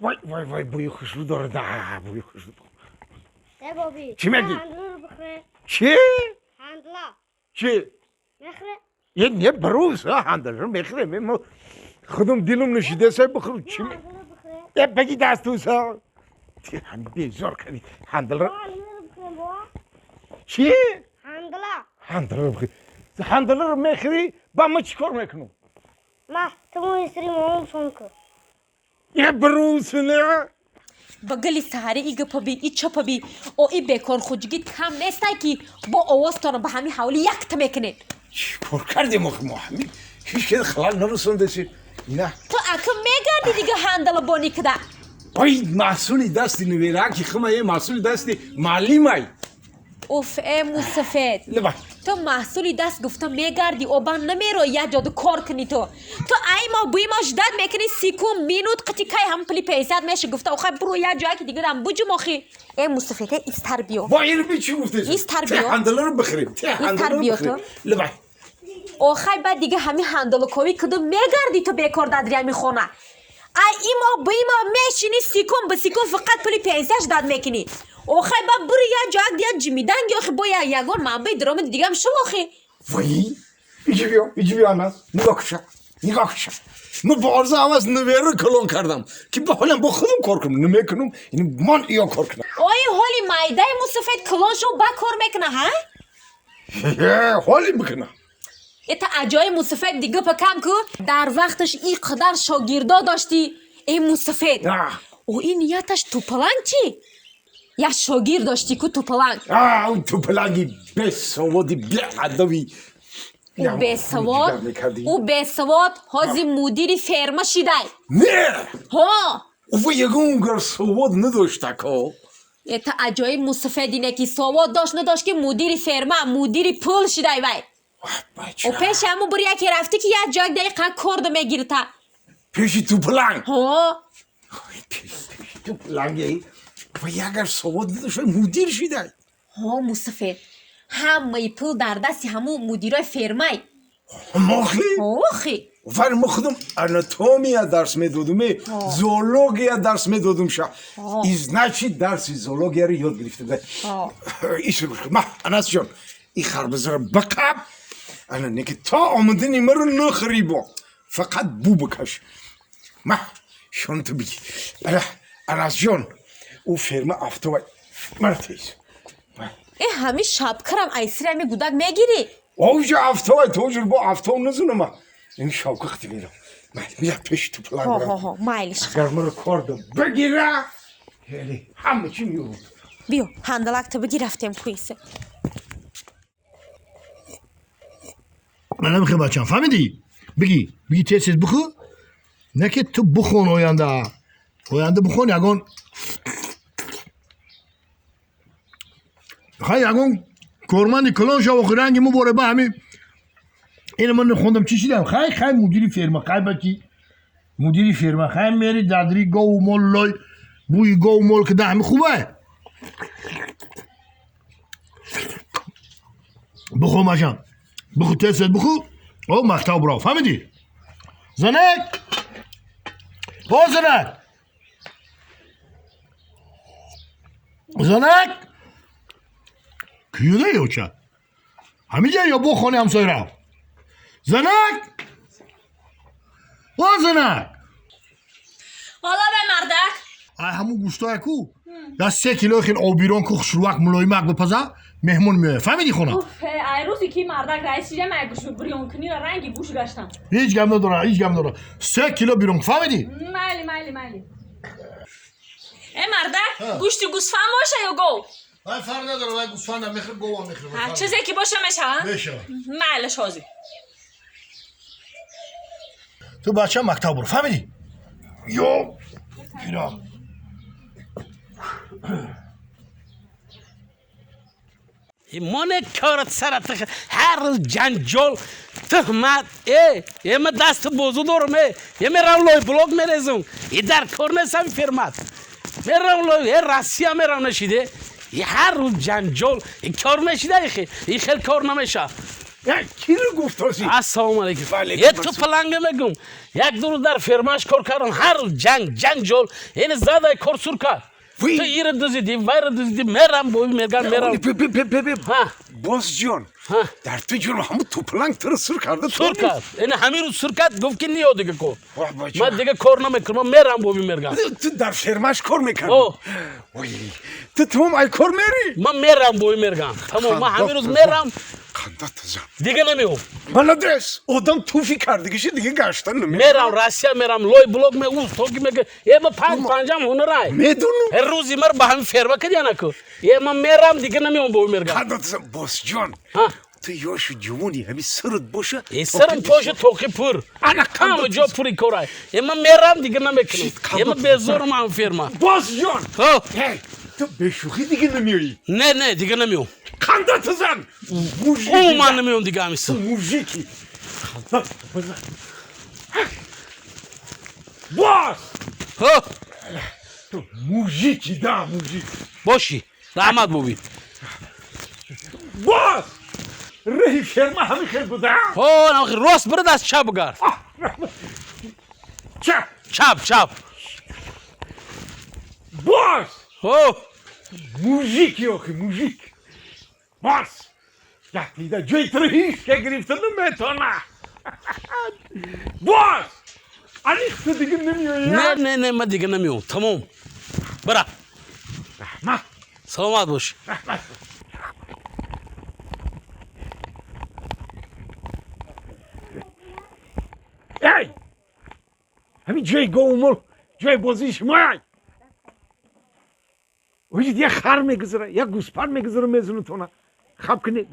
Вай вай вай, бӯи хушрӯ дорад, бӯи хушрӯ. Э боби. Чӣ мегӣ? Ҳандлро бихӯре. Чӣ? Ҳандла. Чӣ? Мехӯре? Е, не, барӯз, ҳандлро мехӯрем. Мо худум дилум нишидаса, бихӯрм. Чӣ? Ҳандлро бихӯре. Е, беги дастуса. Безор кардӣ. Ҳандлро. Ҳандлро бихӯрем бо. Чӣ? Ҳандла. Ҳандлро бихӯри. Ҳандлро мехӯрӣ, ба ма чӣ кор мекунам? Ма, ту мӯи сири момон сон кун. Е, барӯз, не. Ба гили саҳарӣ и гапаби, и чапаби, о и бекорхуҷигит кам нестай, ки бо овозтона ба ҳамин ҳавлӣ якта мекунед. Чӣ кор кардем охи мо? Ҳамин ҳеҷ кас халал нарасондасем. Ина. Ту ака мегарди дига ҳандала бонӣ кида. Ой, маҳсули дасти нувераки хима, е, маҳсули дасти маълимай. Уф, э мусафед. Лаба. Ту маҳсули даст гуфта мегарди, обан намерои як ҷоду кор кунӣ. Ту ай мо буи мо ждать мекунӣ, секунд минут қити кай ҳам пули пенсият меша гуфта, охай буро як ҷоя ки дигарам буҷум охи. Э мусафед, э истар биё. Бо ин би чӣ гуфтес? Истар биё. Ҳандаларо бихӯрем. Ҳандаларо биё бихӯрем. ту. Лаба. Охай, баъд дига ҳамин ҳандалаковӣ куду мегарди ту бекор дадри ҳами хона. Ай имо буи мо мешини, секунд ба секунд фақат пули пенсия ждать мекунӣ. Охай, ба бури як ҷояк дия ҷимиданги охи, бо ягон манбаи даромади дигам шув охи. Вай, иҷи биё, иҷи биё, анас. Нигоҳ куша, нигоҳ куша. Ман бо орзу ҳавас нуверо калон кардам, ки ба ҳолам бо худам кор кунам. Намекунам, ин ман иё кор кунам. Ои ҳоли майдаи мусафед калон шув, ба кор мекуна, ҳа? Ҳоли мекунам. Это аҷои мусафед дига пакам ку дар вақташ ин қадар шогирдо доштӣ, э мусафед. О ин нияташ тупаланг чӣ? Як шогирд доштӣ ку, тупаланг. Он тупаланги бесаводи, беадаби. Ӯ бесавод, ӯ бесавод ҳозир мудири ферма шидай. Не! Ҳо. Ува ягон гар савод надошта ко. Это аҷоиб мусафедине ки савод дошт надошт, ки мудири ферма, мудири пул шидай вай. О пеши ҳамун бур яке рафтӣ, ки як ҷояк дақиқа кордо мегирта. Пеши тупаланг. Ҳо. Пеши тупаланги ва ягар савод надошта, мудир шидай. Ҳо, мусафед, ҳамаи пул дар дасти ҳамун мудирои фермай. Мохи. Охи. Вар мо худам анатомия дарс медодум, зоология дарс медодум ша. И значит, дарси зоологияро ёд гирифта. Исо гӯш кун. Ма, Анас ҷон, и харбузаро бақаб, ана неки то омадани маро нахӯри, бо фақат бу бикаш. Ма, шонту биги. Ана, Анас ҷон, ӯ ферма афтовай. Мара тез. Э, ҳамин шабкарам айсири ҳами гудак мегирӣ? Оҷа афтовай, тоҷур бо афтов назунама. Ин шавка хати мерам. Мира пеши тупаланг. Ҳо, ҳо, ҳо, майлиш. Агар маро кордо бигира, яъне ҳама чӣ меёбад. Биё, ҳандалакта биги, рафтем куисе. Ман намехоҳам, бачам, фаҳмидӣ? Бигӣ, бигӣ, тез тез бихӯр, не ки ту бихон, оянда, оянда бихон, ягон хай, ягон корманди калон шав, охи ранги мо боре ба ҳами ина ман хондам, чӣ шидам? Хай, хай, мудири ферма, хай, ба чӣ мудири ферма, хай, мери дадри гову мол, лой бӯи гову мол ки да ҳами хубе. Бихӯр, бачам, бихӯр, тез тез бихӯр, о мактаб бирав, фаҳмидӣ? Занак, о занак, занак, киюда ёча ҳамиҷа ё бо хони ҳамсоя рафт? Занак, о занак. Ҳола бе, мардак. Ай ҳамун гӯштое ку, я 3 кило хел обирон ку, хушрувак, мулоимак бипаза, меҳмон меояд, фаҳмидӣ, хона? Уф, ай рӯзе ки мардак раис шида, май гӯш бирёнкунира ранги гӯш гаштам. Ҳеҷ гап надора, ҳеҷ гап надора, 3 кило бирон, фаҳмидӣ? Майли, майли, майли. Э мардак, гӯшти гӯсфанд боша ё гов? Вай фарқ надора, вай гӯсфанда мехӯр, гова мехӯр. Ҳар чизе ки боша мешава? Мешава. Майлаш, ҳозир. Ту, бача, мактаб бур, фаҳмидӣ? Ё пирам. Моне корат сарат, ҳар рӯз ҷанҷол, туҳмат. Э ма дасту бозу дорам, э мерам лой блок мерезум, и дар кор нестам, фирмат мерам лой, э Россия мерам, нашиде. И ҳар рӯз ҷанҷол, и кор мешида, и хел кор намеша. Киро гуфтоси? Ассалому алайкум. Е ту паланга мегум. Як ду рӯз дар фермаш кор кардам. Ҳар рӯз ҷанг, ҷанҷол. Ин задай кор сур кард. Ту ира дузидӣ, вайра дузидӣ, мерам боби мерган, мерам. Боз ҷон, дар ту ҷон ҳамун тупаланг туро сур карда. Сур кард. Ин ҳамин рӯз сур кард, гуфт ки ниё дига кор. Ман дига кор намекунам, ман мерам боби мерган. Ту дар фермаш кор мекардӣ? Ту тамом ай кор мерӣ? Ман мерам боби мерган. Тамом, ман ҳамин рӯз мерам. Қандат зан. Дига намеом. Молодец. Одам туфи кардагиши дига гаштан намеом. Мерам Россия, мерам лой блок ме устоки мега. Е ма панҷ панҷам ҳунарай. Медонам. Ҳар рӯзи мар ба ҳамин ферма кадянаку. Е ма мерам дига намеом бо мерган. Қандат зан, бос ҷон. Ту ёшу ҷувони ҳами сират боша. Е сирам поша тоқи пур. Ана ҳама ҷо пури корай. Е ма мерам дига намекунам. Е ма безорам ҳам ферма. Бос ҷон. Ту бешӯхӣ дига намеоӣ. Не, не, дига намеом. Қандат зан. Умуман намеом дига ҳамиса. Мужики. Қандат зан. Бос! Ту мужики, да, мужик. Боши. Раҳмат боби. Бос! Раҳи ферма ҳами хел буда? Ҳо, рост бирад аз чап гард. Чап. Чап, чап. Бос! Ҳо! Мужики, охи, мужик. Бос! Як дида ҷои туро ҳеҷ ка гирифта наметавона. Бос! Аниқ ту дига намеоӣ? Не, не, не, ман дига намеом. Тамом. Бира. Раҳмат. Саломат бош. Раҳмат. Эй! Ҳамин ҷои гову мол, ҷои бозии шумояй. Оҷид як хар мегузара, як гӯспанд мегузара, мезунутона. Хаб кунед.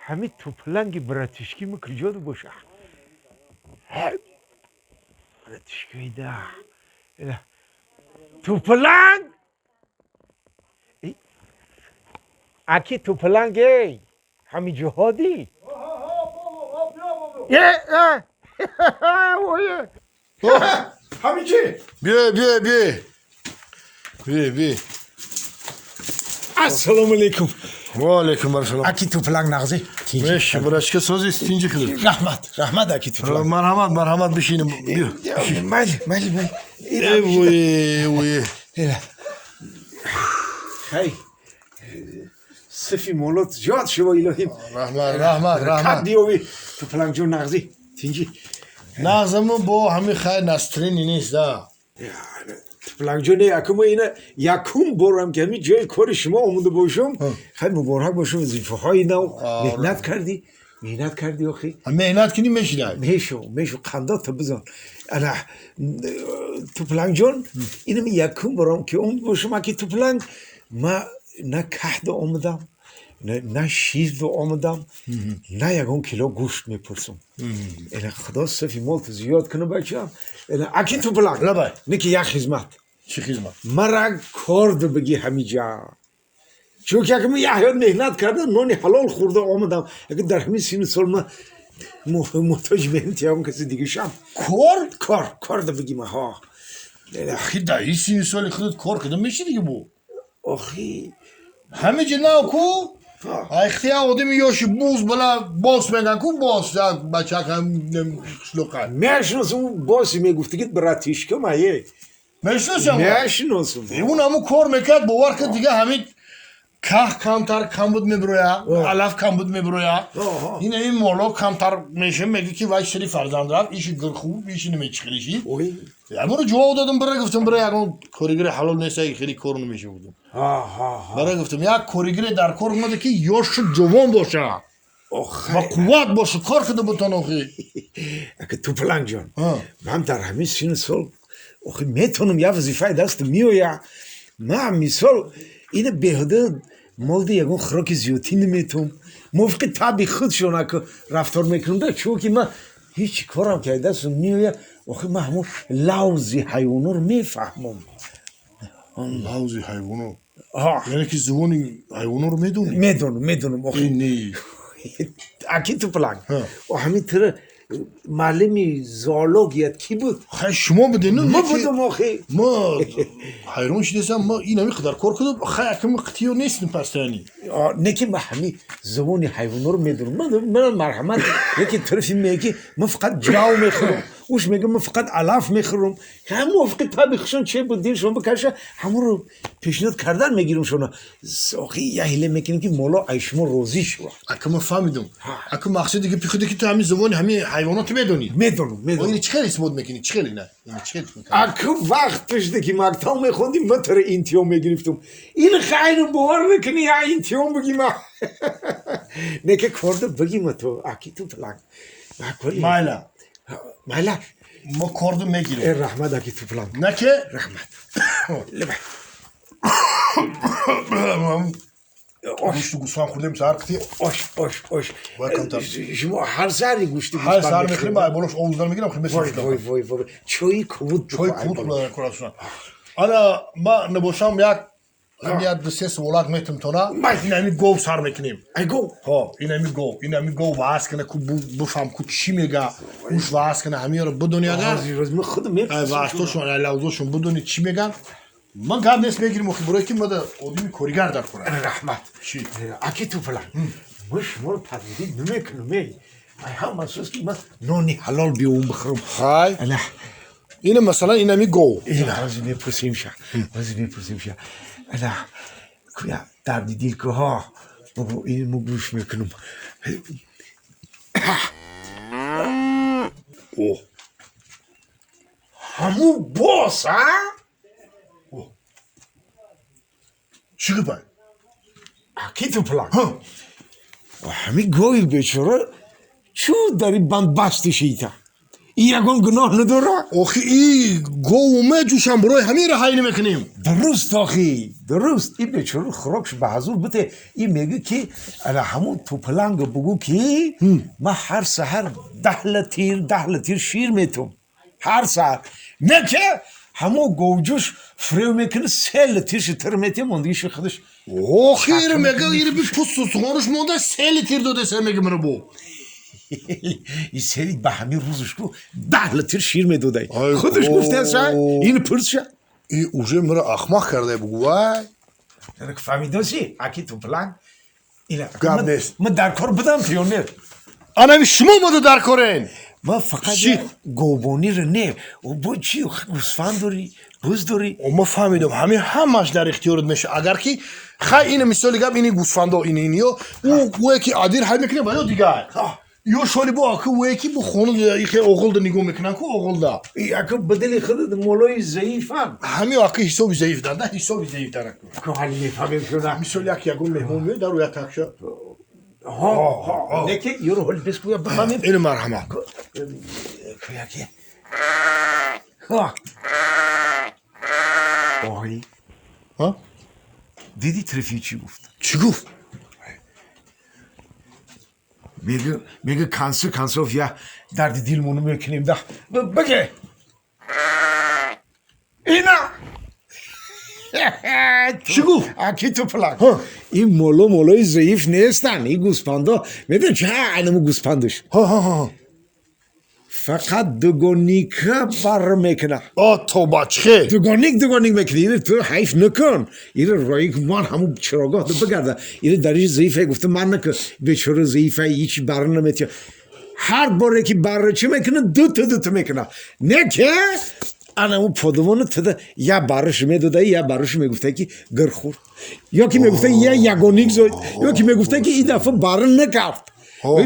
Ҳамин тупаланги братишки ма куҷода боша? Братишкаида. Тупаланг! Аки тупаланг, эй! Ҳамин ҷиҳодӣ? Ҳамин чи? Биё, биё, биё. Биё, биё. Ассалому алайкум. Ва алайкум ассалом. Аки тупаланг нағзӣ? Меш, брашка сози тинҷи худат. Раҳмат, раҳмат аки тупаланг. Марҳамат, марҳамат бишинем. Биё. Майли, майли, майли. Э, вой, вой. Хай. Сифи молот зиёд шумо илоҳим. Раҳмат, раҳмат, раҳмат. Кад диёви тупаланг ҷон нағзӣ? Тинҷи. Нағзаму бо ҳами хай настрини нест, да. Тупаланг ҷон, якум ина якум борам ки ҳамин ҷои кори шумо омода бошам. Хай муборак бошам, вазифаҳои нав. Меҳнат кардӣ, меҳнат кардӣ охи. Меҳнат кунӣ мешидай. Мешу, мешу, қандата бизан. Ана тупаланг ҷон, инам якум борам ки омада бошам аки тупаланг, ма на каҳда омадам, на ширда омадам, на ягон кило гӯшт мепурсам. Ина худо сафи молту зиёд кунад бачаам. Ина аки тупаланг. Лабай. Ники як хизмат. Чӣ хизмат? Мара корда бигӣ ҳамиҷа. Чунки як ман як ҳаёт меҳнат кардам, нони ҳалол хӯрда омадам. Агар дар ҳамин сину сол ман муҳтоҷи меҳнати ягон каси дига шам. Кор? Кор, корда бигӣ ма, ҳо. Охи дар ин сину соли худат кор карда меши дига бу? Охи. Ҳамиҷа нав ку? Айхти як одами ёши буз бала бос меган ку бос як бачак ҳам қишлоқа. Мешиносам, боси мегуфтагит братишка мае. Мешиносам? Мешиносам. Ун ҳамун кор мекард, бовар кард дига ҳамин ках камтар кам буд мебироя, алаф кам буд мебироя. Ин ҳамин моло камтар меша, меги ки вай сири фарзанд рафт, иши гирхуб, иши намечихелиши. Ҳамонро ҷавоб додам, бира гуфтам, бира ягон коригири ҳалол нест, хеле кор намеша гуфтам. Бира гуфтам, як коригире дар кор омада ки ёшу ҷавон боша. Ва қувват боша, кор карда бутон охи. Ака тупаланг ҷон, ман дар ҳамин сину сол охи метавонам як вазифаи даст меоя. Ман мисол ина беҳуда молди ягон хӯроки зиёдтӣ наметавам. Мувофиқи табъи худшон ака рафтор мекунам, да, чунки ман ҳеҷ корам ки дастам меоя, охи ман ҳамон лавзи ҳайвонро мефаҳмам. Лавзи ҳайвоно? Яъне ки зубони ҳайвонро медонӣ? Медонам, медонам охи. Не. Аки тупаланг, ҳамин тира Муаллими зоологият кӣ буд? Хай, шумо будед, ну. Ма будам охи. Ма ҳайрон шудесам, ма ин ҳами қадар кор кардам, хай, аками қитиё нестим постоянно. Не ки ма ҳами забони ҳайвонҳоро медонам. Ман марҳамат, яке тарафи мега ки ман фақат ҷав мехӯрам, уш мега ман фақат алаф мехӯрам. Ҳам мувофиқи таби хушон че буд дилшон бикаша, ҳамонро пешниҳод кардан мегирам шуно. Охи, я ҳила мекунем ки моло ай шумо розӣ шава. Ака, ма фаҳмидам, ака, мақсади гапи худе ки ту ҳами забони ҳами ҳайвонотро медонӣ. Медонам, медонам. Ини чӣ хел исбот мекунӣ, чӣ хел ина чӣ хел? Аку, вақт пешда ки мактаб мехондим, ман туро имтиҳон мегирифтум. Ин хайру бовар мекунӣ, я имтиҳон бигима. Не ки корда бигима ту, аки ту план. Майла. Майла. Мо корду мегирем. Э, раҳмат, аки ту план. На ки Раҳмат. Гӯшту гӯсфанд хӯрдем саҳар қити. Ош, ош, ош. Бояд камтар. Шумо ҳар саҳари гӯшти ҳар саҳар мехӯрем, ай болош овуздан мегирам. Вой, вой, вой, вой, чои кубут. Чои кубут хӯрдан курасуна. Ана ма набошам, як ҳами як ду се суолак метим тона. Ин ҳами гов сар мекунем. Ай гов? Ҳо, ин ҳами гов, ин ҳами гов ваъз кана ку, бифаҳм ку чӣ мега, уш ваъз кана, ҳамиёро бидони агар. Худам. Ай ваъзтошон, ай лавзошон бидони чӣ меган. Ман гап нест, мегирим охи, барое ки мада одими коригар дар кора. Раҳмат. Чӣ? Аки ту фалан, ма шуморо подводить намекунам. Эй, ай ҳам асос ки ман нони ҳалол биём бихӯрам. Хай, ина масалан ин ҳами гов. Ина ҳозир мепурсим ша, ҳозир мепурсим ша. Ана куя дарди дил ку, ҳо, бугу, ин мо гӯш мекунам. О. Ҳамун бос, а? Чӣ гапай? Аки ту план, ҳамин гови бечора чӯ дар ин банд басти шита? И ягон гуноҳ надора? Охи, и гову меҷӯшам, барои ҳамин раҳай намекунем. Дуруст, охи, дуруст. И бечора хӯрокш ба ҳазур бите. И мегӯ ки ана ҳамун тупаланга бугӯ ки ман ҳар саҳар 10 литр, 10 литр шир метум ҳар саҳар. Не ки ҳамон говҷӯш фирев мекунад, 3 литрши тир метиҳ, мондагиши худаш. Охи, ира мега, ира би пусту суғонуш монда, 3 литр додеса, мега мара бо. И сери ба ҳамин рӯзаш ку 10 литр шир медодай. Худаш гуфтааса, ин пурсша. И уже мара ахмақ карда, бугу, вай. Фаҳмидоси, аки тупаланг? Гап нест. Ман дар кор будам ё не? Анами шумо мада дар корен. Ман фақат говбониро не, бо чи гӯсфанд дорӣ, буз дорӣ? Ма фаҳмидам, ҳамин ҳамаш дар ихтиёрат меша, агар ки хай ина мисоли гап, ини гӯсфандо, ини иниё, ӯе ки адир ҳай мекунем ва ё дигар ё шоли бо аки ӯе ки бо хона ихе оғилда нигоҳ мекунан ку, оғилда. Ака, ба дили худ молои заифан. Ҳамин аки ҳисоби заиф данда, ҳисоби заиф дарак. Ҳали мефаҳмем шуна. Мисоли як ягон меҳмон меояд, дар як такша. Неки ёро ҳоли бес куя бифаҳмем. Ини марҳамат. Куяки ой, диди, трефи чӣ гуфт? Чӣ гуфт? Мега, конце концов я дарди дилмону мекунем да. Биге, ина. Чӣ гуфт? Аки туплак, ин моло молои заиф нестанд, ин гӯспандо. Медони ча, айнаму гӯспандаш фақат дугоника бар мекуна. О, тоба, чӣ? Дугоник, дугоник мекуна. Ина ту ҳайф накун, ина рои ман ҳамун чарогоҳ бигарда. Ина дариши заифе гуфта ман нака, бечора заифа, ҳичи бар наметия. Ҳар боре ки барра чӣ мекуна, дута дута мекуна. Не ке ана он подавону тада я барраш медода, я барраш мегуфта ки гир хӯр, ё ки мегуфта я ягоник зоид, ё ки мегуфта ки ин дафъа барра накард.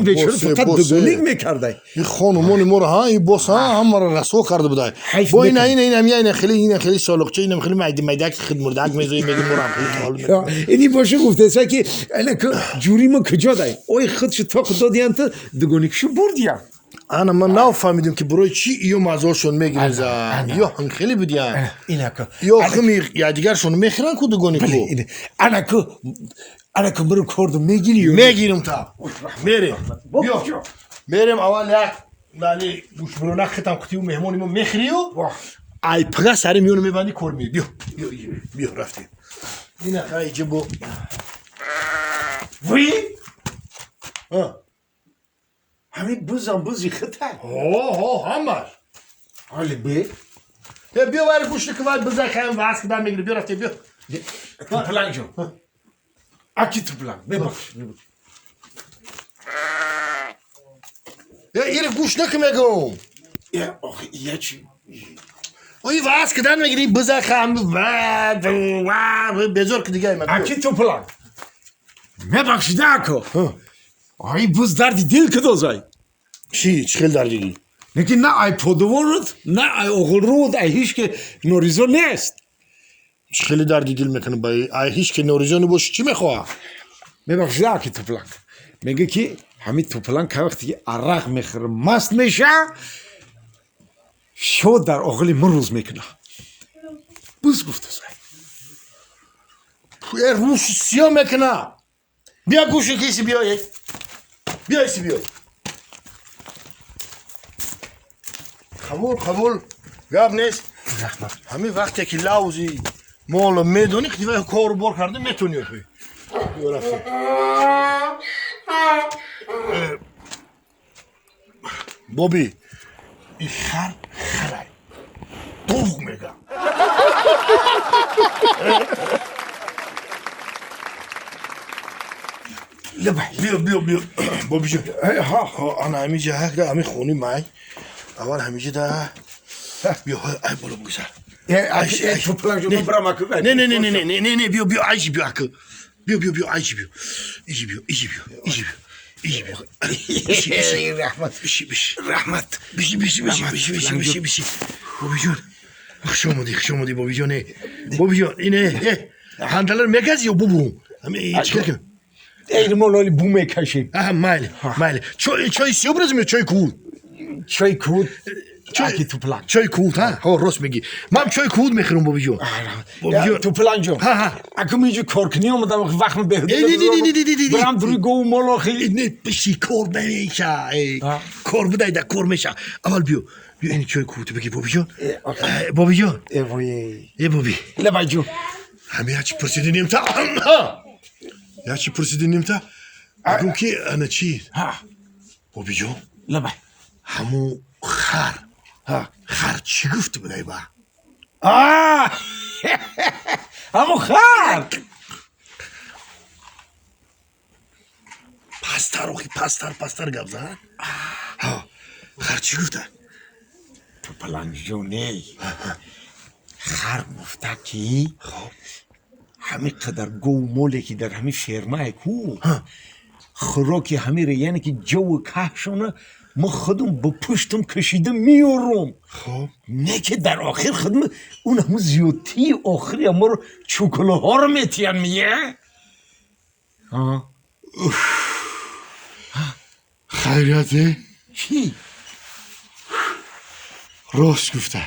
Бечора фақат дугоник мекардай. И хонумони моро ҳа, и бос ҳа, ҳамаро расво карда будай бо ина, ина, ина, ина хеле, ина хеле солиқча, ина хеле майди майдак, хидмурдак мезои, меги морам хеле. Ини боша гуфтеса ки ана ҷури мо куҷо дай, ой, худшу тоқ додиянта, дугоникшу бурдиян. Ана ман нафаҳмидем ки барои чӣ ё мазошон мегирезанд, ё ҳам хеле будиян, ё хими якдигаршон мехӯранд ку, дугонику. Анаку, анаку, биро корду мегирӣ? Мегирим, та мерем, биё мерем. Аввал як дали гӯшбирона хитам қутию меҳмони мо мехӯрию, ай пага сари миёну мебанди, кор меи. Биё, биё, биё, рафтем. Ина иҷа бо. Вуи. Ҳамин бузам бузи хита. Ҳо, ҳамаш. Ҳоли бе. Биё вайр гӯшти ки вай биза хаем ваз кида мегири. Биё рафте, биё. Тупаланг ҷон. Аки тупаланг. Мебахш. Ири гӯш наки мегӯм. Охи я чи. Ои ваз кидан мегири биза хаем ва безор ки дига. Аки тупаланг. Мебахшида ако. Ай буз дарди дил кидозай. Чӣ чӣ хел дарди дил? Лекин на ай подоворуд, на ай оғилруд, ай ҳеч ки норизо нест. Чӣ хеле дарди дил мекунӣ ба ай ҳеч ки норизо набоши чӣ мехоҳа? Мебахшида аки тупаланг. Мега ки ҳамин тупаланг ка вақте ки арақ мехӯра маст меша, шод дар оғили ман рӯз мекуна. Буз гуфтазай. Э рӯш сиё мекуна. Биё гӯши киси биё. Биё иси биё. Қабул, қабул. Гап нест. Ҳамин вақте ки лавзи моло медонӣ, ки кору бор карда метавонӣ охи. Биё рафтем. Боби, и хар харай. Дурӯғ мега. Биё, биё, биё. Боби ҷон. Ҳа, ана ҳаминҷа ҳак ҳамин хони май. Аввал ҳаминҷа да. Биё, ай боло бигзар. Не, не, не, не, не, не, не, биё, биё, айши биё, ака. Биё, биё, биё, айши биё. Ижи биё, ижи биё, ижи биё. Ижи биё. Биши, биши. Раҳмат. Биши, биши. Раҳмат. Биши, биши, биши, биши, биши, биши, биши. Боби ҷон. Хуш омадӣ, хуш омадӣ, Боби ҷон. Боби ҷон, ине, ҳандалар мегази ё бубу? Ҳами чикар кунем? Эй, мо лоли бу мекашем. Аҳа, майли, майли. Чой, чой сиёб резем ё чой куд? Чой куд. Аки тупаланг. Чой куд, ҳа? Ҳо, рост мегӣ. Ман чой куд мехӯрам, Боби ҷон. Боби ҷон. Тупаланг ҷон. Ҳа, ҳа. Акум инҷо коркунӣ омадам, вақтм беҳуда. Не, не, не, не, не, не. Барам дури гову мол охи. Не, биши, кор намеша. Кор будай да кор меша. Аввал биё. Биё ин чой куд бигӣ, Боби ҷон. Боби ҷон. Э вой. Э Боби. Лабай ҷон. Ҳами ячи пурсиди нимта. Ячи пурсиди нимта. Мегӯм ки ана чи? Ҳа. Боби ҷон. Лабай. Ҳамун хар. Ҳа. Хар чӣ гуфт будай ба? Ҳамун хар. Пасттар охи, пасттар, пасттар гап зад. Ҳа. Хар чӣ гуфта? Тупаланг ҷоней. Хар гуфта ки ҳамин қадар гову моле ки дар ҳамин фермае ку хӯроки ҳамиро, яъне ки ҷову каҳшона мо худум ба пуштум кашида меёрум. Не ки дар охир худм он ҳамун зиёдтии охири аморо чӯкулоҳоро метиҳанд мия. Хайрияте? Чӣ? Рост гуфта.